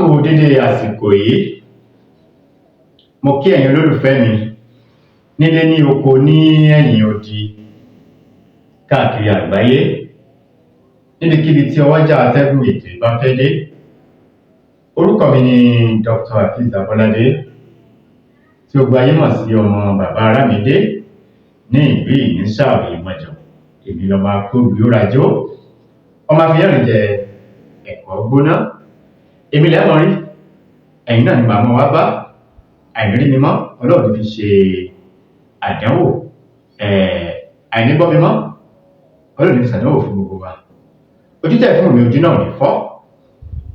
A kú dédé àsìkò yìí. Mo kí ẹ̀yin olólùfẹ́ mi nílé, ní oko, ní ẹ̀yìn odi, káàkiri àgbáyé, níbikíbi tí ọwọ́jà atẹ́gùn ètò yìí bá fẹ́ dé. Orúkọ mi ni Dr. Afeez Abolade, tí gbogbo ayé mọ̀ sí ọmọ bàbá Arámidé ní ìlú Ìnísà Ìmọ̀jọ̀. Èmi lọmọ akóbi-ó-rajó, ọmọ afiyẹ́rìn jẹ ẹ̀kọ́ gbóná. Èmi lẹ́mọ̀ rí, ẹ̀yin náà ni màá mọ́ wá bá. Àìrí mi mọ́, Ọlọ́run fi ṣe àdánwò. Àìní gbọ́ mi mọ́, Ọlọ́run fi ṣàdánwò fún gbogbo wa. Ojú tẹ̀ fún mi, ojú náà ò ní fọ́.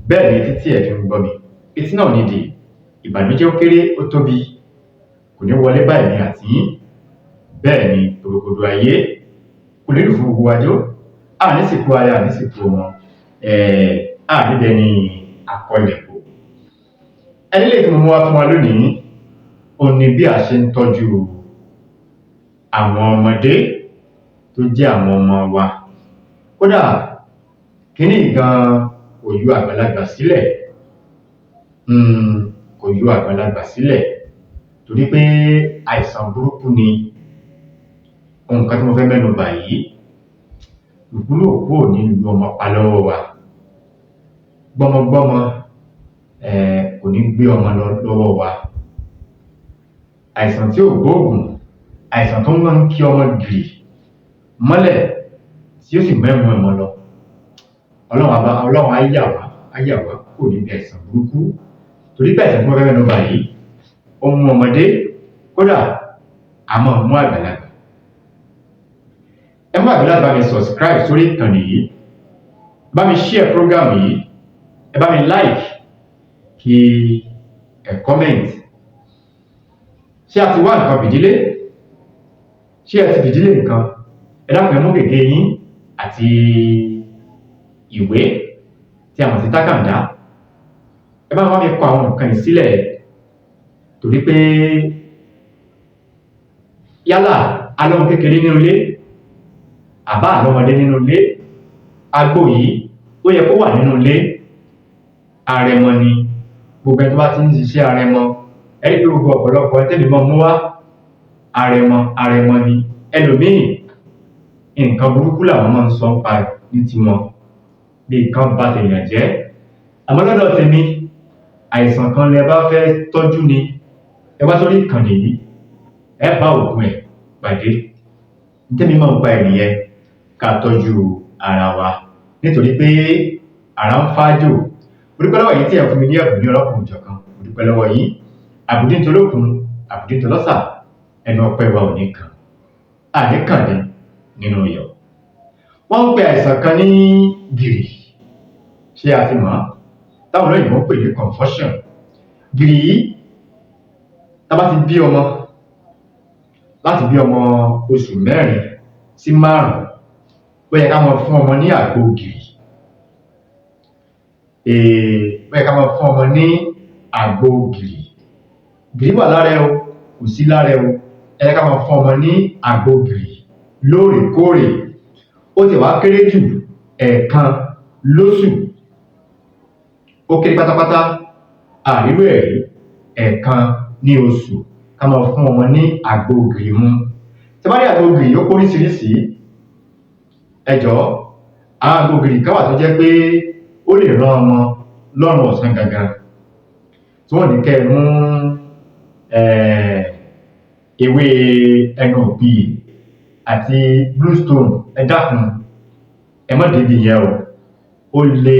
Bẹ́ẹ̀ ni etí tí ẹ̀ fi ń gbọ́ mi, etí náà ò ní di. Ìbànújẹ́, ó kéré, ó tóbi, kò ní wọlé bá èmi àti yín. Bẹ́ẹ̀ ni gbogbo ayé kò ní lù fún gbogbo wájú. Àní sìnkú aya, àní sìnkú ọmọ, àní dẹni àkọlẹ̀kò. Ẹni lè tí mo mú wá fún wa lónìí, ó ní bí a ṣe ń tọ́jú àwọn ọmọdé tó jẹ́ àwọn ọmọ wa. Kódà kínní gan kò yọ àgbàlagbà sílẹ̀, kò yọ àgbàlagbà sílẹ̀, torí pé àìsàn burúkú ni nǹkan tí mo fẹ́ mẹ́nu bà yìí. Ìkúlò kú ò ní lu ọmọ pa lọ́wọ́ wa. Gbọ́mọgbọ́mọ kò ní gbé ọmọ lọ lọ́wọ́ wa. Àìsàn tí ò gbóògùn, àìsàn tó máa ń kí ọmọ gìrì mọ́lẹ̀ tí ó sì mẹ́mú ọmọ lọ. Ọlọ́run á bá, Ọlọ́run á yà wá, á yà wá kúrò níbi àìsàn burúkú, torí pé àìsàn tí mo fẹ́ mẹ́nu bà yìí, ó mú ọmọdé, kódà a máa mú àgbàlagbà. Ẹ má gbàgbé láti bá mi subscribe sórí ìkànnì yìí, bá mi share program yìí, ẹ bá mi like, kí ẹ comment. Ṣé a ti wá nǹkan fìdílé? Ṣé ẹ ti fìdílé nǹkan? Ẹ dákun, ẹ mú gègé yín àti ìwé tí a mọ̀ sí tákàndá. Ẹ bá wá mi kọ àwọn nǹkan yìí sílẹ̀, torí pé yálà alọ́mọ kékeré nínú ilé àbá àlọ́mọdé nínú ilé, agbo yìí ó yẹ kó wà nínú ilé. Àrẹ̀mọ ni gbogbo ẹni tó bá ti ń ṣiṣẹ́ àrẹ̀mọ. Ẹ rí pé gbogbo ọ̀pọ̀lọpọ̀ tẹ́lẹ̀ mọ́ mú wá, àrẹ̀mọ, àrẹ̀mọ ni. Ẹlòmíì, nǹkan burúkú làwọn máa ń sọ ń pa ní tiwọn, bí nǹkan bá tèèyàn jẹ́. Àmọ́ lọ́dọ̀ tèmi, àìsàn kan lẹ bá fẹ́ tọ́jú ni, ẹ wá sórí ìkànnì yìí, ẹ bá òògùn ẹ̀ pàdé. Tẹ́mi máa ń pa ẹ̀ nìyẹn, ká tọ́jú ara wa, nítorí pé ara ń fájò. Mo dúpẹ́ lọ́wọ́ yín tí ẹ fún mi ní ẹ̀bùn ní ọlọ́kùnrin òjọ̀kan. Mo dúpẹ́ lọ́wọ́ yín. Àbùdí ń tolókun, àbùdí ń tolọ́sà, ẹnu ọpẹ́ wa ò ní kàn, àníkànnì nínú iyọ̀. Wọ́n ń pe àìsàn kan ní gìrì. Ṣé a ti mọ̀ ọ́? Táwọn olóyìnbó ń pè ní convulsion. Gìrì yìí, tá bá ti bí ọmọ, láti bí ọmọ oṣù 4 sí 5, ó yẹ ká máa fún ọmọ ní àgbo gìrì. Ó yẹ ká máa fún ọmọ ní àgbo gìrì. Gìrì wà lára ẹ o, kò sí lára ẹ o, ẹ yẹ ká máa fún ọmọ ní àgbo gìrì lóòrèkóòrè. Ó ti wá kéré jù, ẹ̀ẹ̀kan lóṣù. Ó kéré pátápátá, àríró ẹ̀rí, ẹ̀ẹ̀kan ní oṣù, ká máa fún ọmọ ní àgbo gìrì mu. Tí a bá rí àgbo gìrì, ó póríṣiríṣi. Ẹ jọ̀ọ́, àwọn àgbo gìrì kan wà tó jẹ́ pé ó lè rán ọmọ lọ́rùn ọ̀sán gangan, tí wọ́n ní kẹ́ ẹ mú ewé ẹnu òbí àti bluestone. Ẹ dákun, ẹ má débi yẹn o, ó lé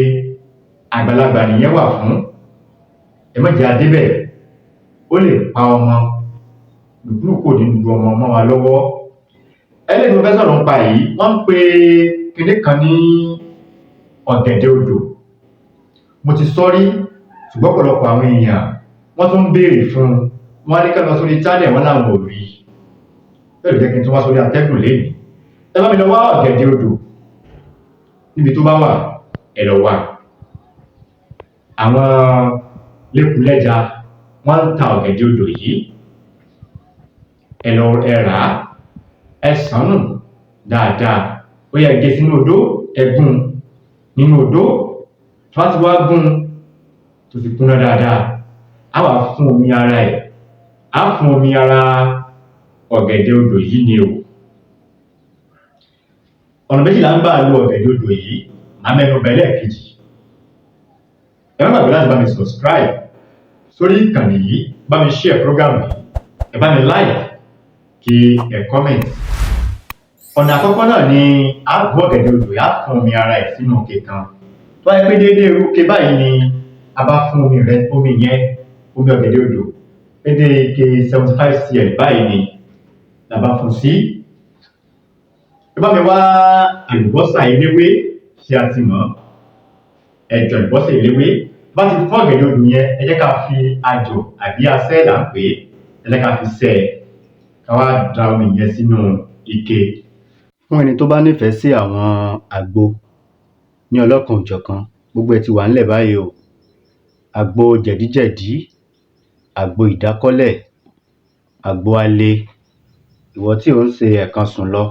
àgbàlagbà nìyẹn wà fún. Ẹ má jẹ́ adébẹ̀, ó lè pa ọmọ. Lùkúlùkù ò ní lu ọmọ mọ́ wa lọ́wọ́. Ẹlẹ́ni mo fẹ́ sọ̀rọ̀ nípa yìí, wọ́n ń pe kinní kan ní ọ̀gẹ̀dẹ̀ odò. Mo ti sọ rí, ṣùgbọ́n ọ̀pọ̀lọpọ̀ àwọn èèyàn wọ́n tún ń béèrè fún un. Wọ́n á ní ká lọ sórí channel wọn, láwọn ò rí. Bẹ́ẹ̀ ló jẹ́ kí n tún wá sórí atẹ́gùn lénìí. Ẹ bá mi lọ wá ọ̀gẹ̀dẹ̀ odò níbi tó bá wà, ẹ lọ wá. Àwọn lẹ́kùlẹ́ja wọ́n ń ta ọ̀gẹ̀dẹ̀ odò yìí. Ẹ lọ, ẹ rà á, ẹ sàn nù dáadáa. Ó yẹ gé sínú odó, ẹ gún nínú odó. Tó bá ti wá gún tó ti kúnná dáadáa. Á wá fún omi ara ẹ̀, á fún omi ara ọ̀gẹ̀dẹ̀ odò yìí ni o. Ọ̀nà méjì là ń gbà lo ọ̀gẹ̀dẹ̀ odò yìí, màá mẹ́nu bà ẹlẹ́ẹ̀kejì. Ẹ má gbàgbé láti bá mi subscribe sórí ìkànnì yìí, bá mi share program yìí, ẹ bá mi like, kí ẹ comment. Ọ̀nà àkọ́kọ́ náà ni á gún ọ̀gẹ̀dẹ̀ odò yìí, á fún omi ara ẹ̀ sínú ike kan. Tó bá jẹ́ pé déédéé irú ike báyìí ni a bá fún omi rẹ̀, omi yẹn, omi ọ̀gẹ̀dẹ̀ odò, déédéé ike 75 cl báyìí ni la bá fún sí. Ẹ bá mi wá àlùbọ́sà eléwé tí a ti mọ̀, ẹ̀jọ̀ àlùbọ́sà eléwé. Bá ti fún ọ̀gẹ̀dẹ̀ odò yẹn, ẹ jẹ́ ká fi ajọ̀ àbí asẹ́ là ń pè é, ẹ jẹ́ ká fi sẹ́ ẹ, ká wá da omi yẹn sínú ike. Fún ẹni tó bá nífẹ̀ẹ́ sí àwọn àgbo ní ọlọ́kan-ò-jọ̀kan, gbogbo ẹ̀ ti wà ńlẹ̀ báyìí o. Àgbo jẹ̀díjẹ̀dí, àgbo ìdákọ́lẹ̀, àgbo ale, ìwọ tí ò ń ṣe ẹ̀kan sùn lọ,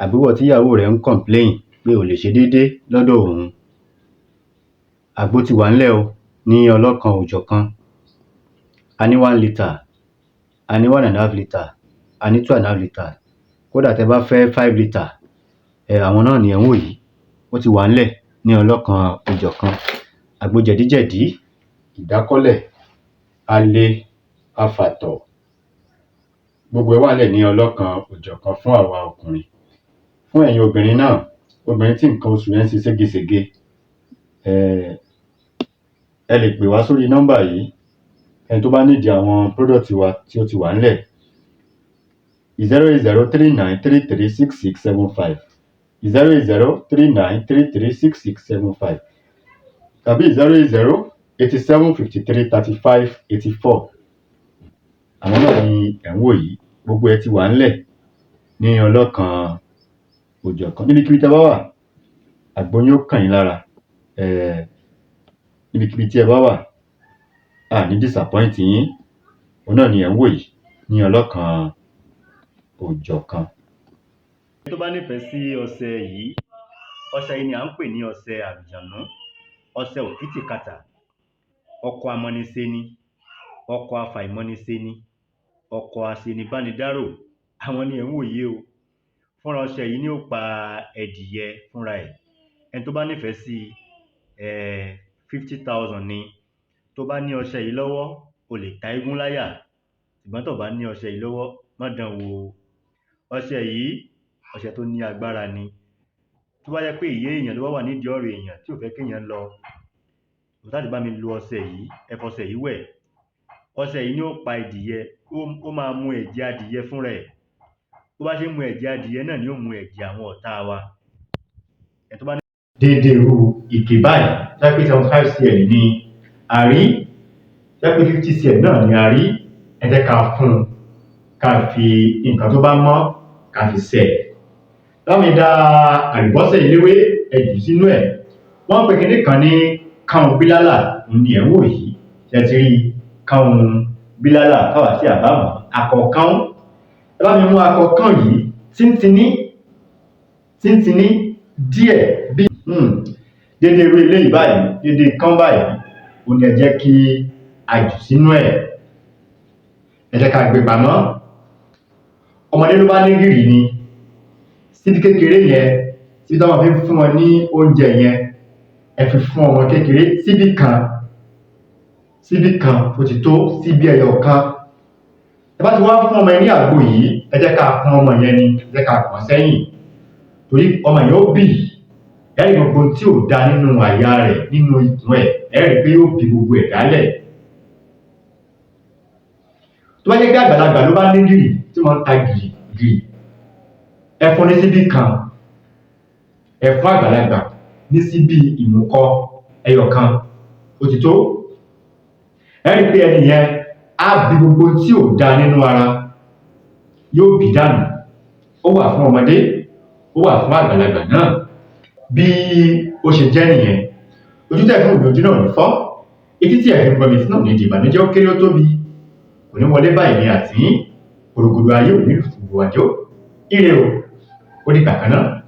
àbí ìwọ tíyàwó rẹ ń complain pé ò lè ṣe déédé lọ́dọ̀ òun, àgbo ti wà ńlẹ̀ o ní ọlọ́kan-ò-jọ̀kan. A ní 1 litre, a ní 1.5 litre, a ní 2.5 litre, kódà tẹ́ bá fẹ́ 5 litre, àwọn náà ni ẹ̀ ń wò yìí, ó ti wà ńlẹ̀ ní ọlọ́kan-ò-jọ̀kan. Àgbo jẹ̀díjẹ̀dí, ìdákọ́lẹ̀, ale, afàtọ̀, gbogbo ẹ̀ wà ńlẹ̀ ní ọlọ́kan-ò-jọ̀kan fún àwa ọkùnrin. Fún ẹ̀yin obìnrin náà, obìnrin tí nǹkan oṣù rẹ̀ ń ṣe ségesège, ẹ lè pè wá sórí nọ́mbà yìí. Ẹni tó bá need àwọn product wa tí ó ti wà ńlẹ̀, 08039336675, 08039336675 tàbí 08087533584. Àwọn náà ni ẹ̀ ń wò yìí. Gbogbo ẹ̀ ti wà ńlẹ̀ ní ọlọ́kan-ò-jọ̀kan. Níbikíbi tẹ́ bá wà, àgbo yín ó kàn yín lára. Níbikíbi tí ẹ bá wà, a ní disappoint yín. Òun náà ni ẹ̀ ń wò yìí ní ọlọ́kan-ò-jọ̀kan. Tó bá nífẹ̀ẹ́ sí ọṣẹ yìí, ọṣẹ yìí ni à ń pè ní ọṣẹ àlùjànú, ọṣẹ òkìtìkatà, ọkọ amọ́nisẹ́ni, ọkọ afàìmọ́nisẹ́ni, ọkọ aṣenibánidárò. Àwọn ni ẹ̀ ń wò yìí o. Fúnra ọṣẹ yìí ni ó pa ẹdìyẹ fúnra ẹ̀. Ẹni tó bá nífẹ̀ẹ́ sí, 50,000 ni. Tó bá ní ọṣẹ yìí lọ́wọ́, o lè ta eégún láyà, ṣùgbọ́n tó bá ní ọṣẹ yìí lọ́wọ́, má dán wò o. Ọṣẹ yìí, ọṣẹ tó ní agbára ni. Tó bá jẹ́ pé ìyá èèyàn ló bá wà nídìí ọ̀rọ̀ èèyàn tí ò fẹ́ kéèyàn lọ, láti bá mi lo ọṣẹ yìí, ẹ fọṣẹ yìí wẹ̀. Ọṣẹ yìí ni ó pa ẹdìyẹ, ó máa mu ẹ̀jẹ̀ adìyẹ fúnra ẹ̀. Bó bá ṣe ń mu ẹ̀jẹ̀ adìyẹ náà ni ó mu ẹ̀jẹ̀ àwọn ọ̀tá wa. Ẹni tó bá ní déédéé irú ike báyìí, tó jẹ́ pé 75 cl ni a rí, tó jẹ́ pé 50 cl náà ni a rí, ẹ jẹ́ ká fún un, ká fi nǹkan tó bá mọ́, ká fi sẹ́ ẹ. Bá mi da àlùbọ́sà eléwé, ẹ jù sínú ẹ̀. Wọ́n ń pe kinní kan ní káun bílálà, òun ni ẹ̀ ń wò yìí. Ṣé ẹ ti rí káun bílálà? Fáwa tí a bá mọ̀, akọ káún. Ẹ bá mi mú akọ káún yìí tíntínní tíntínní díẹ̀ bí déédéé irú eléyìí báyìí, déédéé kán báyìí, òun ni ẹ jẹ́ kí a jù sínú ẹ̀. Ẹ jẹ́ ká gbé pamọ́. Ọmọdé ló bá ní gìrì ni, síbí kékeré yẹn, síbí tí wọ́n fi ń fún wọn ní oúnjẹ yẹn, ẹ fi fún ọmọ kékeré síbí kan, síbí kan ó ti tó, síbí ẹyọ kan. Ẹ bá ti wá fún ọmọ yẹn ní àgbo yìí, ẹ jẹ́ ká pọn ọmọ yẹn ni, ẹ jẹ́ ká pọ̀n sẹ́yìn, torí ọmọ yẹn ó bì. Ẹ rí gbogbo tí ò da nínú àyà rẹ̀, nínú ikùn ẹ̀, ẹ rí pé yóò bí gbogbo ẹ̀ dálẹ̀. Tó bá jẹ́ pé àgbàlagbà ló bá ní gìrì tí wọ́n ń ta gìrì gìrì, ẹ fún ní síbí kan. Ẹ fún àgbàlagbà ní síbí ìmùkọ ẹyọ kan, ó ti tó. Ẹ rí pé ẹni yẹn á bí gbogbo tí ò da nínú ara, yóò bì dànù. Ó wà fún ọmọdé, ó wà fún àgbàlagbà náà. Bí ó ṣe jẹ́ nìyẹn. Ojú tẹ̀ fún òbí, ojú náà ò ní fọ́. Etí tí ẹ̀ fi ń gbọ́ mi sí náà ní di ìbànújẹ́. Ó kéré, ó tóbi, kò ní wọlé báyìí ní àtìyín. Gbòrògbòdò ayé ò ní lù fún àjò. Ire o, ó dìgbà kan náà.